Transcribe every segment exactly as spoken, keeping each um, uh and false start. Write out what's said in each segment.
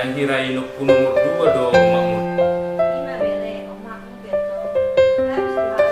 Hira inongku nomor dua do omakmu. Ima bere, omakmu betul. Harus dirawat.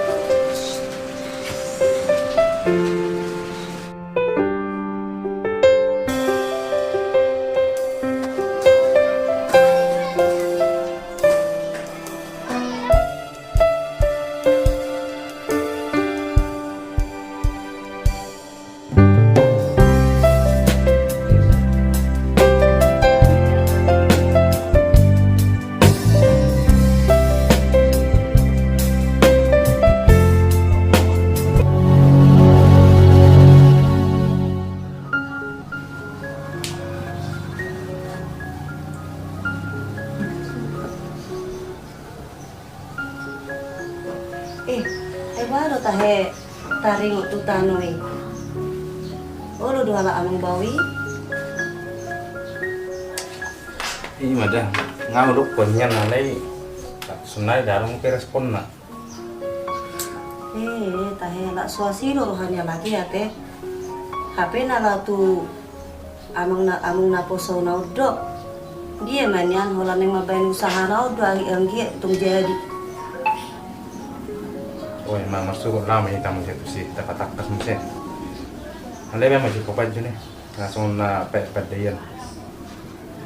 Eh, ai boha do tahe taringot tu tano i? Olo do halak amang bau i? Ima da, nga hudokkon nian alai sonari ndang adong pe responna. Eh, tahe halak so asi do rohana lagi ate. Hape na laho tu amang na, amang naposo na on do. Dia ma nian holan naeng mambaen usaha na on do anggi, anggiat tung jadi. Oi, ma marsuhut laho ma hita muse tusi, tapatangkas muse. Alai baen ma jo kopian jo ne. Langsung na pe-, pandaian.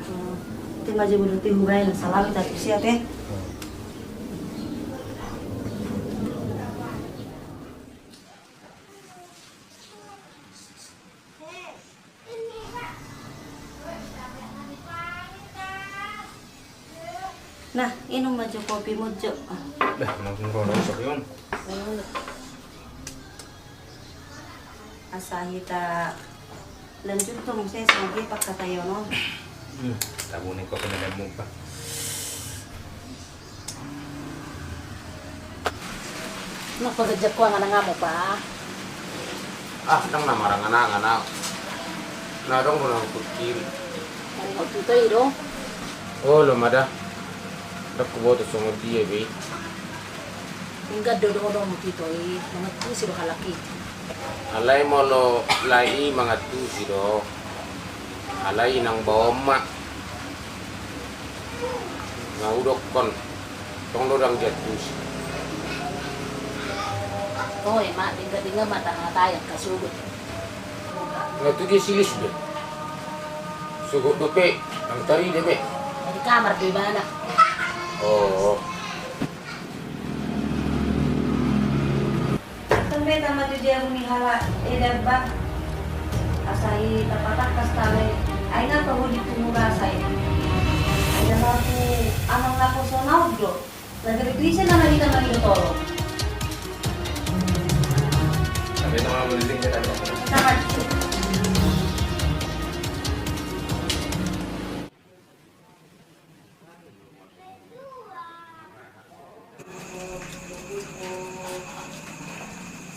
Hmm. Ti ma jo berarti hubaen, salam hita tusi ate. Hmm. Nah, inum ma jo kopimu jo. Dah, langsung ro, ro, kopi on. Asa hita lanjut tu muse, songon dia pangkataion on. Hmm, tabu ni kopi na lemuk, Pak. Nang pagerjak ko angan-anganmu, Pak. Ah, ndang na marangan-angan au. Na adong do na hupikiri. Maringot tu ito i do. Olo ma da. Ndang huboto songon dia be i. Denggan do dohononmu tu ito i, mangantusi do halak i. Alai molo lae i mangantusi do. Alai inang baoa ma. Nga hudokkon, tong do ndang diantusi. Toe ma, denggan-denggan ma tahatai angka sogot. Nga tu dia si Lis be? Sogot dope, ndang tarida be. Di kamar do ibana. Oh. Tong be tama tu jabu ni halak eda ba. Asa i tapatangkas tama i. Ai nga pahulit tu murasa i. Ai na laho tu amang naposo na on do. Lagi tu ise nama hita mangido tolong. Tapi tama meliling ke tadi. Tama.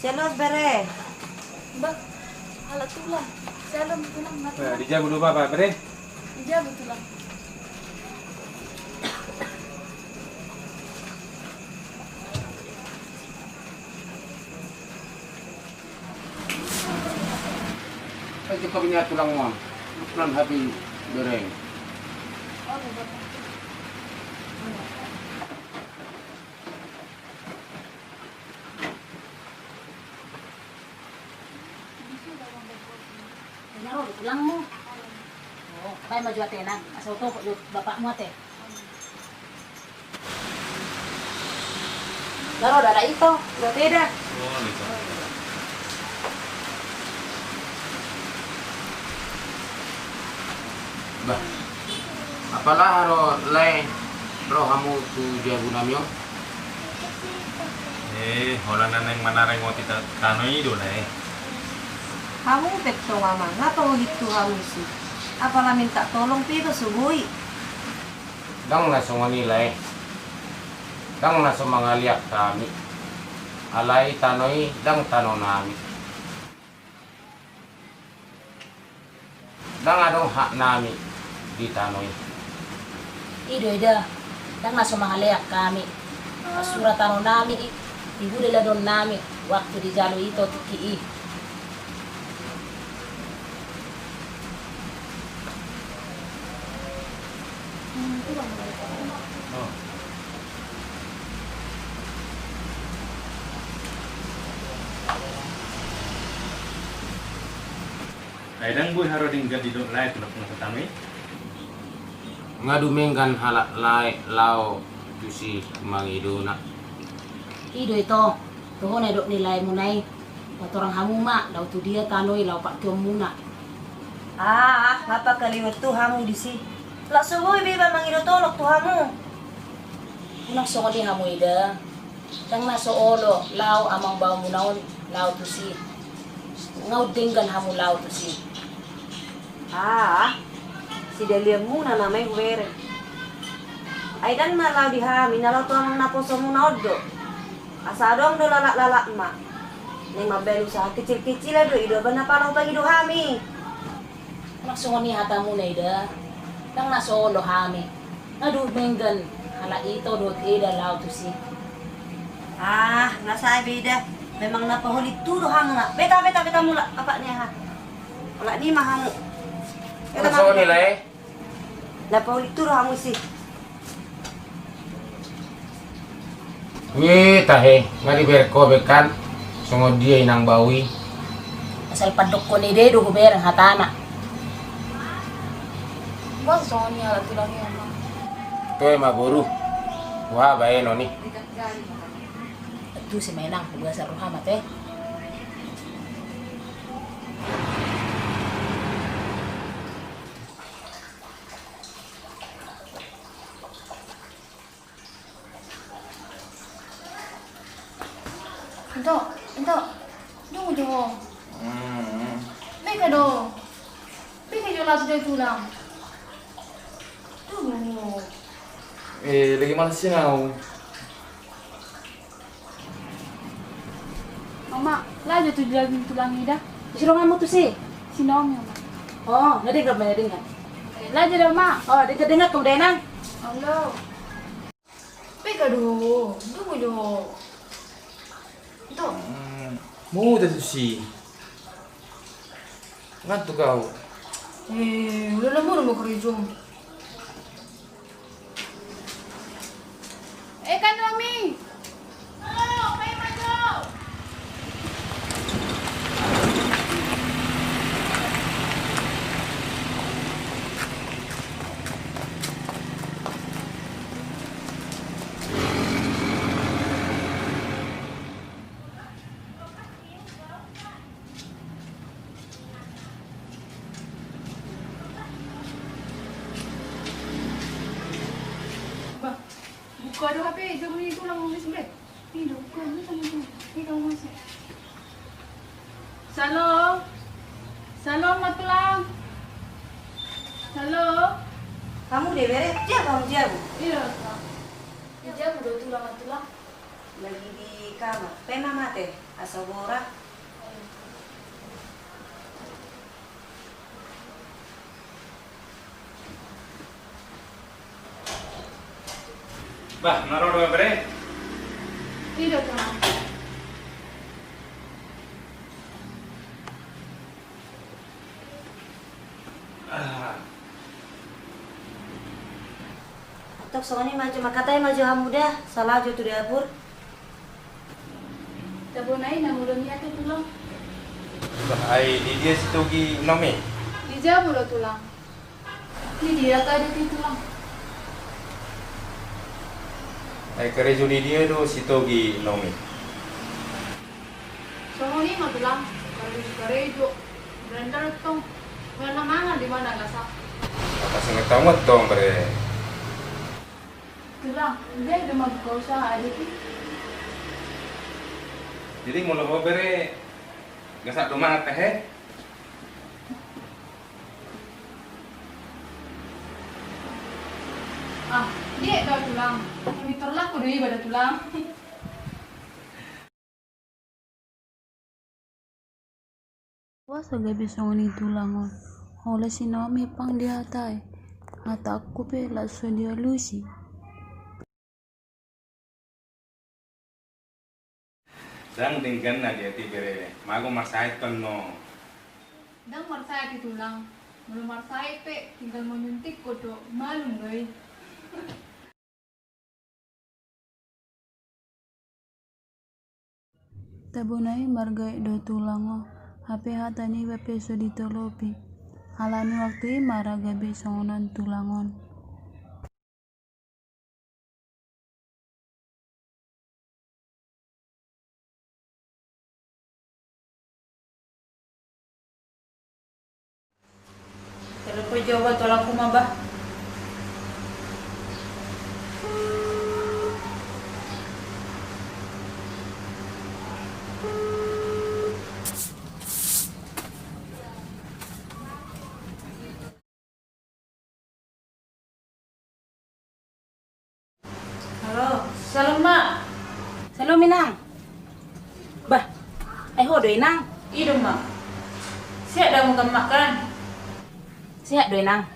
Shalom bere. Bah, halak tulang. Shalom tulang, na tulang. Di jabu do bapa bere? Di jabu tulang. Ai cukup ini tulangmu. Tulang hape bereng. Tulangmu. Oh, baen ma jo ate na. Asa hutopot jo bapakmu ate. Daro dada ito, dua peda. Bah, apala ro lae ro hamu tu jabu nami on? Eh, holan na naeng manaringoti ta-, tano i do lae. Hamu pe tong amang, nga tong huhut tu hamu isi. Apala minta tolong pe ito so boi. Ndang na songon i lae. Ndang na so mangalean hami. Alai tano i ndang tano nami. Ndang adong hak nami di tano i. I do eda, ndang na so mangalean hami. Sura tano nami i, di huda ladon nami, waktu dijalo ito tingki i. Ai ndang boi haru denggan didok lae tu na pungu hatamu i? Nga dumenggan halak lae laho tusi mangidona. I do ito, toho na didok ni laemuna i. Patorang hamu ma, laho tu dia tano i laho pakeonmuna. Ah, apa kaliwat tu hamu disi? Laos so boi be iba mangido tolong tu hamu. Unang songon i hamu ida. Ndang na so olo laho amangboaomuna on laho tusi. Nga denggan hamu laho tusi. Ah, sidalianmuna nama i hubereng. Ai ndang na laho di hami na laho tu amang naposomuna on do. Asa adong do lalak-lalakma. Naeng mambaen usaha kecil-kecilan do i do ba na pala hupangido hami. Unang songon i hatamuna ida. Ndang na so olo hami. Nga dumenggan halak ito dohot eda laho tusi. Ah, nga sae be ida. Memang na paholit tu do hamu na. Beta, beta, beta mulak, apa ni aha? Halak ni ma hamu. Beta. Unang songon i lae. Na paholit tu do hamu isi. Wih, tahe, nga dibereng ho be kan, songon dia inang bau i. Asal pandokkon ede do hubereng hatana. Boasa songon i halak tulang i, Amang? Toe ma boru. Boha baenon i? Tusi ma inang, hugasan roham ate. Ento, ento. Dung jo. Hmm. Beka do. Beka jo laos jo tulang. Dung. Eh, lagi malas sih nau. Mama, laja tu dia tulang ida. Siro ngamu tu si. Sinaom ya, Ma. Oh, na denggan, na denggan. Laja da, Ma. Oh, denggan, denggan, kemudian. Halo. Beka do, dung jo. Ito. Hmm, muda tu si. Ngantuk kau. Eh, udah lama udah mau kerja. Eh, kan Romi. Bah, buka do H P, jago ni tulang nulis be. Ini do, buka do sama tulang. Ini kamu masuk. Shalom. Shalom, ma tulang. Shalom. Kamu de bere, dia kamu jago? Iya, Kak. Dia jago do tulang, ma tulang. Lagi di kamar. Pe ma mate, asa gora. Bah, na ro do bere? Ido, Tulang. Ah. Antong songon i ma jo, mangkatai ma jo hamu da, asa laho jo tu dapur. Tabo na i na molo nian tu tulang. Bah, ai di dia si Togi Nomi? Di jabu do tulang. Di dia tadi tu tulang. Ai karejo di dia do si Togi Nomi? Songon i ma tulang, karejo, karejo. Berandal tong. Mana mangan di mana gasak. Apa senget tamu tong bere? Tulang, udah ada mah buka usaha ada ki. Jadi molo ho bere gasak do mangan tahe? Ah, dia do tulang. Monitor laku do iba do tulang. Boasa gabe songon i tulang on? Holan si Naomi pang dihatai. Hatangku pe laos so dialusi. Ndang denggan na dia ti bere, mago marsahit kan no. Ndang marsahit i tulang. Molo marsahit pe tinggal manyuntik ko do malum do i. Tabo na i margaek do tulang o, Hape hata niba pe so ditolopi. Alani waktu i ma ra gabe songon on tulang on. Telepon jo bah, tolak kuma bah. Halo, salam ma. Salam inang. Bah, ai ho do inang? I do ma. Sehat do hamu kan mak kan? Sehat do inang.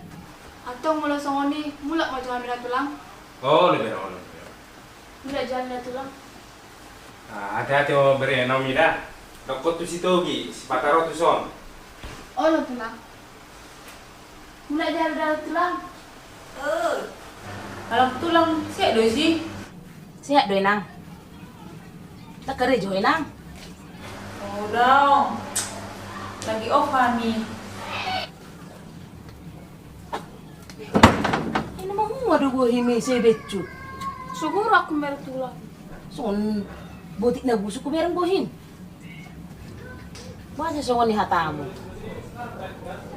Antong molo songon i, mulak ma jo hami da tulang. Olo bere, olo bere. Mulak jo hami da tulang. Ah, hati-hati ho bere Naomi da. Dokkon tu si Togi, sipatar ro tuson. Olo tulang. Mulak jo hami da tulang. Alak tulang, sehat do isi? Sehat do inang. Ndang karejo ho inang? O daong. Lagi off hami. Ina ma hua do bohim i, si Becu. Suguru aku merek tulang. Songon botik na busuk hubereng bohim. Boasa songon i hatamu?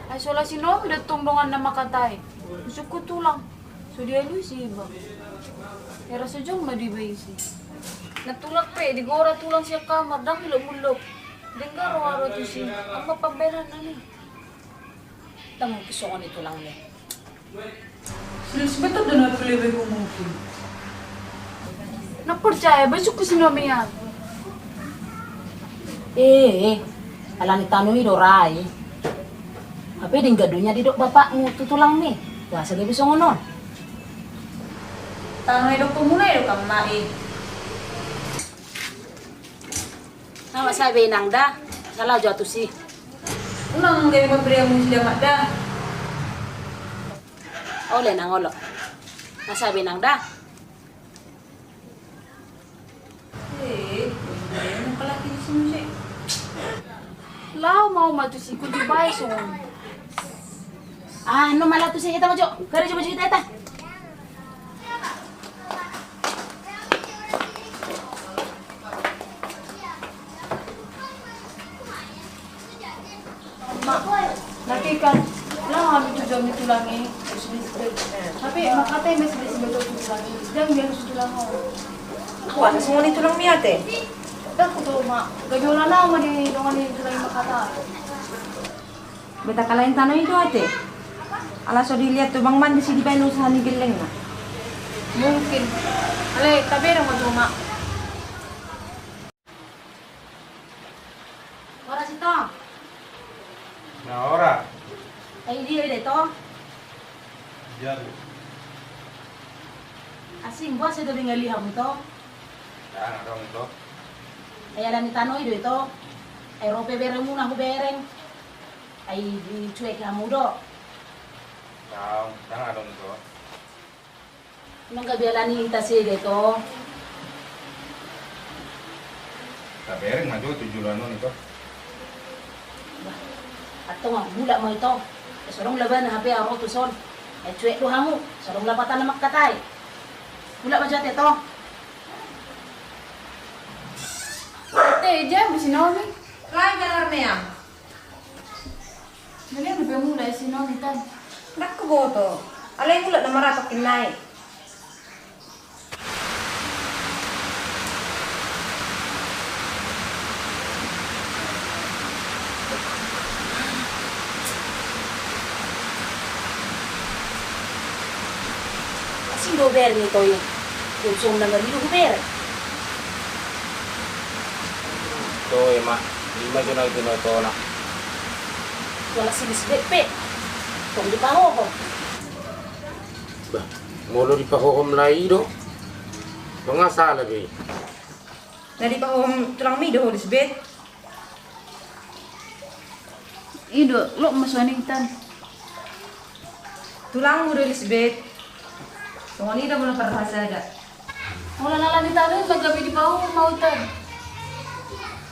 Ai sola si Naomi do tong donganna mangkatai. Busuk tu tulang. So dialusi iba. Hera so jolma do iba isi. Na tulang pe digora tulang sian kamar, ndang mulak-mulak. Denggan ro au tusi. Amma pambahenanna ni. Ndang mungkin songon i tulang ni. Serius betul do na pele bego mungkin. Na percaya besuk ku si Naomi an. Eh, eh. Alani tano i do ra i. Hape denggan do nya didok bapakmu tu tulangmi. Boasa gabe songon on? Tano i do komuna i do kan mak i. Nga masa be inang da. Salah jo au tusi. Unang gabe mambere amu si damak da. Olo inang olo. Masa be inang da. Eh, apalagi di sini sih. Lao mau ma tusi, kunci bae songon. Ah, no ma lao tusi, eta ma jo. Karejo ma jo hita eta. Mak, nanti kan, ulang hami tu jami tulang i, tapi mangkatai ma si Lisbet tu tulang i, ndang dialusi tulang on. Boasa songon i tulangmi ate? Ndang hutu mak, gabe holan au ma didongani tulang i mangkatai. Beta kalain tano i do ate. Ala so dilihat tu bang mandi si dibaen usaha ni gellengna. Mungkin. Ale, tabereng ma jo mak. Horas ito. Na horas. Ai dia ida ito. Jago. Asing boasa do bingali hamu ito. Ndang adong ito. Ai alani tano i do ito. Ai ro pe beremuna hubereng. Ai dicueki hamu do. Ndang adong ito. Nunga gabe alani hita sega ito. Tabereng ma jo tu joloan on ito. Bah, antong mulak ma ito. Ai so adong labana hape au ro tuson. Ai cuek do hamu. So adong lapatanna mangkatai. Mulak ma jo ate ito. Ate, ija ma si Naomi? Lae, jagar meang. Melihat lebih mulai si Naomi tan. Ndang huboto. Alai mulak na maratok inna i. Asing do hubereng ito i. Jom songon na marilu hubereng. Toe ma, ima jo na ibinotona. Jala si Lisbet pe tong dipahohom. Bah, molo dipahohom lae i do. Ndang sala be. Na dipahohom tulangmi do ho Lisbet. I do, lok ma suan i tan. Tulangmu do Lisbet. Songon i do molo parhasada. Molo na alani tano i ma gabe dipahohom au tan.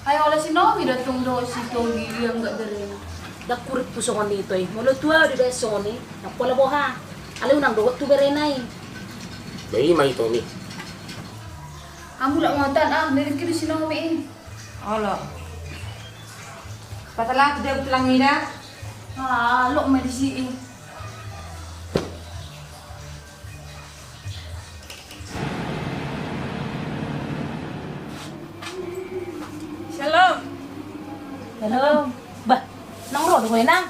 Ai holan si Naomi do tong dohot si Togi, ia anggo berena. Ndang hurippu songon i, Toy. Molo tu ahu dibaen songon i, ndang pola boha. Alai unang dohot tu berena i. Ba i ma i, Tomi. Hamu, laho ma huta an, ah, niriki do si Naomi i. Olo. Pasahat tu dia tulang i da. Ah, loas ma disi i. Shalom. Shalom. Bah, naeng ro do ho, Inang?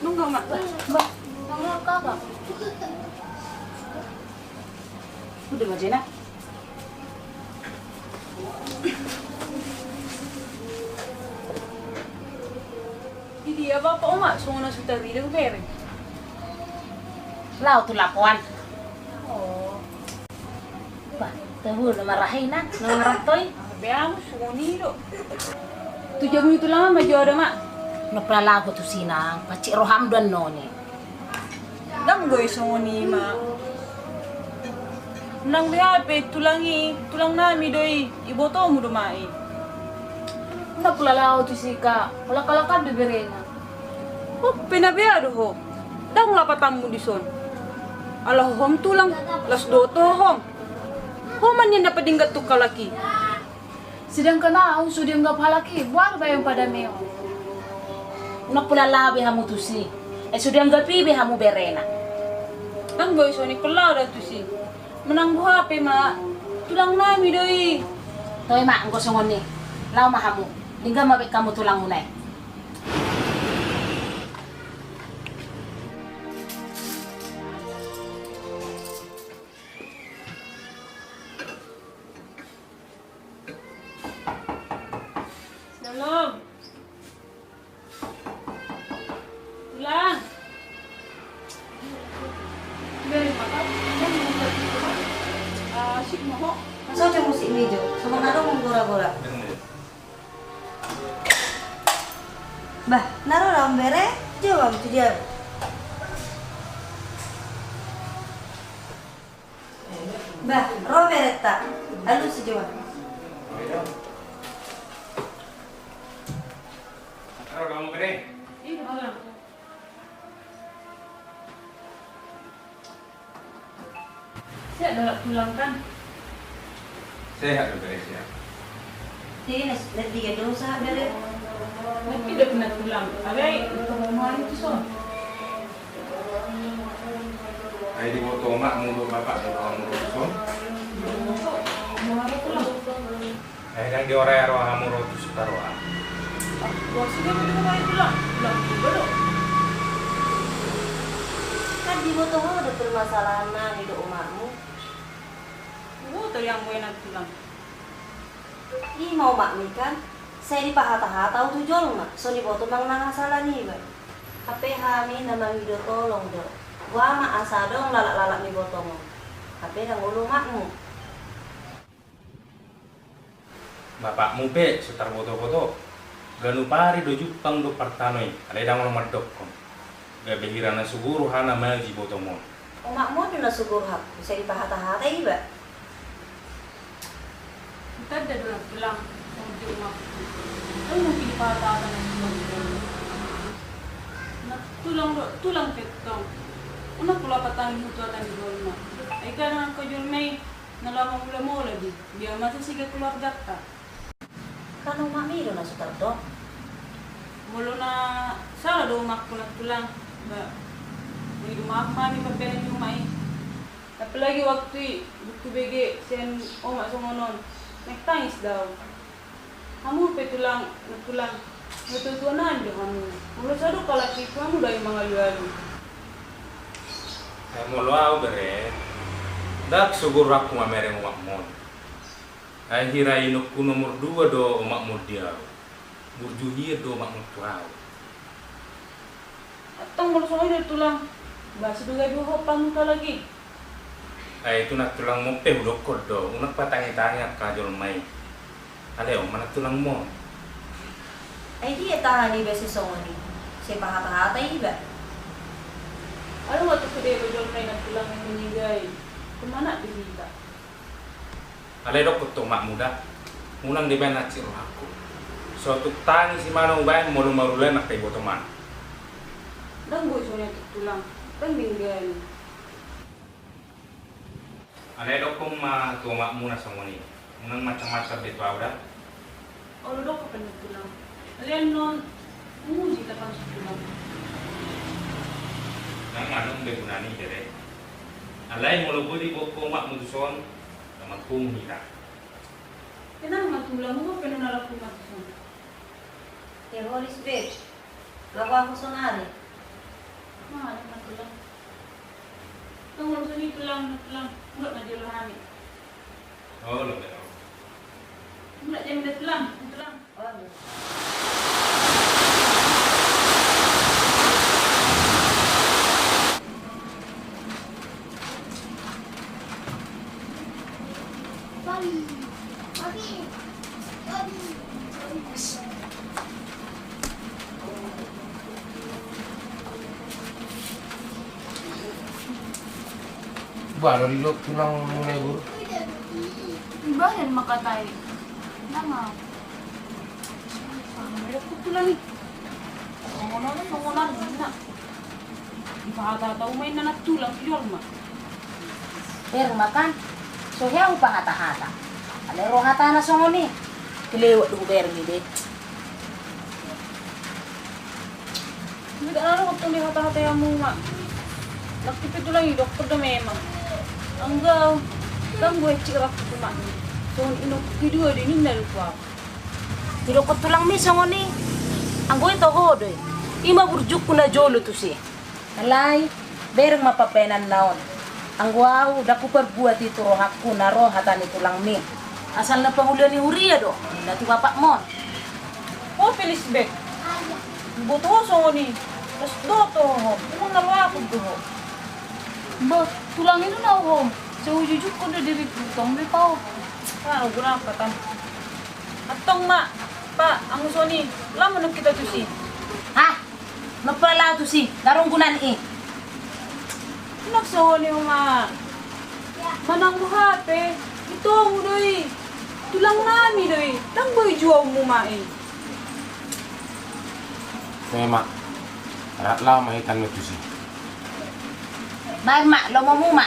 Nunga, Mak. Bah, naeng ro kakak. Udah, Mak, Inang. Di dia bapak, Oma, songon na so tarida bere? Laho tu lapoan. Oh. Bah, tabu na marahai, Inang, na mangarantoi. Be ahu songon i do. Tu jabu ni tulang ma jo da, Mak. Nunga pola laho tusi, Inang, pansik roham do annon i. Ndang boi songon i, Mak. Nang beha pe tulang i, tulang nami do i, ibotomu do ma i. Nunga pola laho tusi, Kak, holan halak an do berena. Ho pe na beha do ho. Ndang lapatanmu dison. Ala ho hom tulang, las dohot ho hom. Ho ma nian na padenggan tu halak i. Sedangkan ahu so dianggap halak i, boha do baen pardamehon? Nunga pola laho be hamu tusi. Ai so dianggap i be hamu berena. Ndang boi songon i, pola laho da tusi. Manang boha pe, Mak, tulang nami do i. Toe, Mak, anggo songon i, laho ma hamu. Denggan ma baen hamu tulangmuna i. Shalom. Tulang. Asik ma ho. Masa cuma musik meja, sama nado menggora-gora. Bah, na ro da on bere, jawab tu dia. Bah, ro berenta. Alusi jo. Ro da on bere. Sehat do halak tulang kan? Sehat do bere, sehat. Jadi na, na tiga dosa bere. Na pidok na tulang. Alai, itu mau hari tu son. Ai diboto omakmu dohot bapakmu roha hamu tu son? Ai ndang diorai roha hamu ro tu Sutaroa? Boasa gabe diorai tulang? Tulang juga do. Kan diboto ho do permasalahan nami dohot omakmu. Boto do i, anggo i na tulang. I ma omakmi kan, sai dipahata-hata ahu tu jolma, so diboto manang na hasala niba. Hape hami na mangido tolong do. Boha ma asa adong lalap-lalap ni botong on. Hape ndang olo omakmu. Bapakmu pe so tarboto-boto. Ganup ari do jumpang do partano i, alai ndang olo mandokkon. Gabe hira na sugur rohana maji botom on. Omakmu do na sugur rohangku, sai dipahata-hata iba. Tanda do na tulang, on di omakku. Ndang mungkin dipahata-hata na tulang. Na tulang do, tulang pe tong. Unang pola patangi hutuatan ni jolma. Ai kadang angka jolma i na laho mamula-mula di, dia masa siga keluarganta. Kan omakmi do na so tardok. Molo na sala do omakku na tulang, ba, mangido maaf ma hami pambahenan ni omak i. Apalagi waktu i, dung hubege sian omak songon on, naeng tangis do ahu. Hamu pe tulang, na tulang, natua-tua nami do hamu. Molo so adong halak i, tu hamu do ahu mangalu-alu. Ai molo ahu bere, ndang sugur rohangku mamereng omakmu on. Ai hira inongku nomor dua do omakmu on di ahu. Burju hian do omakmu on tu ahu. Antong molo songon i do tulang, boasa do gabe ho panguta lagi? Ai tu na tulangmu on pe hudokkon do, unang patangi-tangi angka jolma i. Alai on ma na tulangmu on. Ai dia tahan iba sisongon i, sai pahata-hata iba. Ai unang tu sude iba jolma i na tulang i, meniga i. Tumangkok do hita. Alai dokkon tu omakmu da, unang dibaen hansit rohangku. So tuk tangis i ma na hubaen molo marulae nangkin iboto ma. Ndang boi songon i tuk tulang, ndang denggan. Alai dokkon ma tu omakmu na songon i. Unang macam-macam be tu au da. Olo, dokkon pe na tulang. Alai annon, unguji ta pang tu tulang. Ndang adong be gunana i, Bere. Alai molo boi diboan ho omakmu tuson, ndang marpungu hita. Tenang ma tulang, unang pe na rap tu tuson. Te horis be. Laho ahu sonari. Ndang adong ma tulang. Tong olo songon i tulang, tulang. Urat ma jolo hami. Olo be. Urat jam da tulang, tulang. Olo. Bah, lo didok tulang mulai guru. Ibahen makatai. Nama? Sama ya tulang i. Songon on, songon on, na. Dipahata-hata uma inna na tulang tu jolma. Bereng ma kan, so hea hupahata-hata. Alai ro hatana songon i. Dilewat do hubereng i be. Nda na ro tong dihata-hatai hamu ma. Nangkin pe tulang i dokkon do memang. Anggo au, ndang boi hansit rap tu omakmi. Songon i nang hudua do i ninna do tu au. Didokkon tulangmi songon i, anggo i toho do i. I ma burjukku na jolo tusi. Alai, bereng ma pambahenanna on. Anggo au, ndang huparbuat i tu rohangku na ro hata ni tulangmi. Asal na pangula ni huria do, ninna tu bapakmon. Ho pe Lisbet. Diboto ho songon i. Las do toho ho. Memang na loakon do ho. Bah, tulang i do na ho. Sai hujujukkon do diritutong be pa ho. Antong ma, Pa, anggo songon i, laho ma nang hita tusi. Hah? Nang pe laho tusi, ndang adong gunana i. Nang songon i ma. Manang boha pe, itomu do i. Tulang nami do i, ndang boi juaonmu ma i. Memang, rap laho ma hita nang tusi. Baen ma, lomomu ma.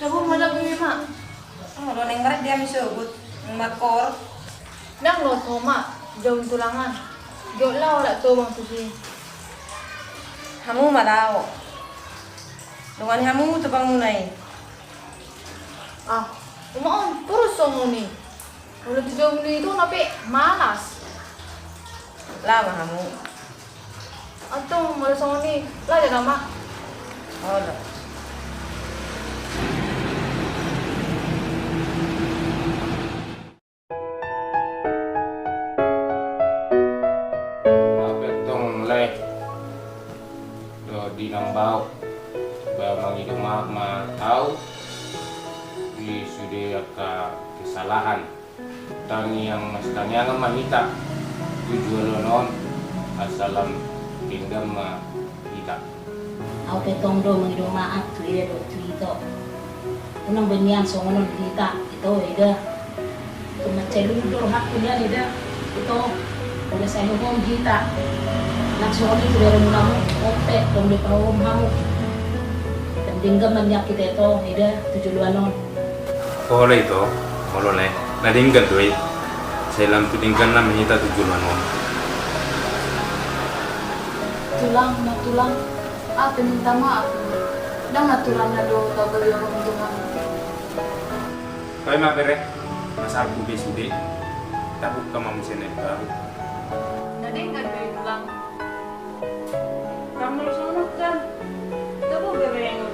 Toho ma laho be ma. Olo, naeng marende hami sogot, naeng markoor. Ndang laho ho ma, jauh ni tulang an. Jauh laho adat tobang tusi. Hamu ma laho. Dongani hamu tobangmuna i. Ah, uma on, torus songon i. Molo tu jabu ni ito na pe malas. Laho ma hamu. Antong molo songon i, laho da nama. Olo. Ape tong le do di nambau ba mangido maaf ma au di sude angka kesalahan. Tangiang, masitangiangan ma hita tu joloan on, asa lam denggan ma hita. Au pe tong do mangido maaf tu ida dohot tu ito. Unang be nian songon on hita, ito, ida. Tung mansai lundur rohangku nian ida, ito. Ula sai hohom hita. Nang songon i tu daerah muna on pe, tong do pahohom hamu. Denggan ma nian hita, ito, ida, tu joloan on. Pola ito, molo le, na denggan do i. Sai lam tu dengganna ma hita tu joloan on. Tulang, na tulang, ape minta maaf. Ndang aturanna do tabagiahon Tuhan. Toe ma bere, masalpu be sude. Tabuka ma muse na baru. Na denggan do i tulang. Lam molo songon on kan. Tabo bere.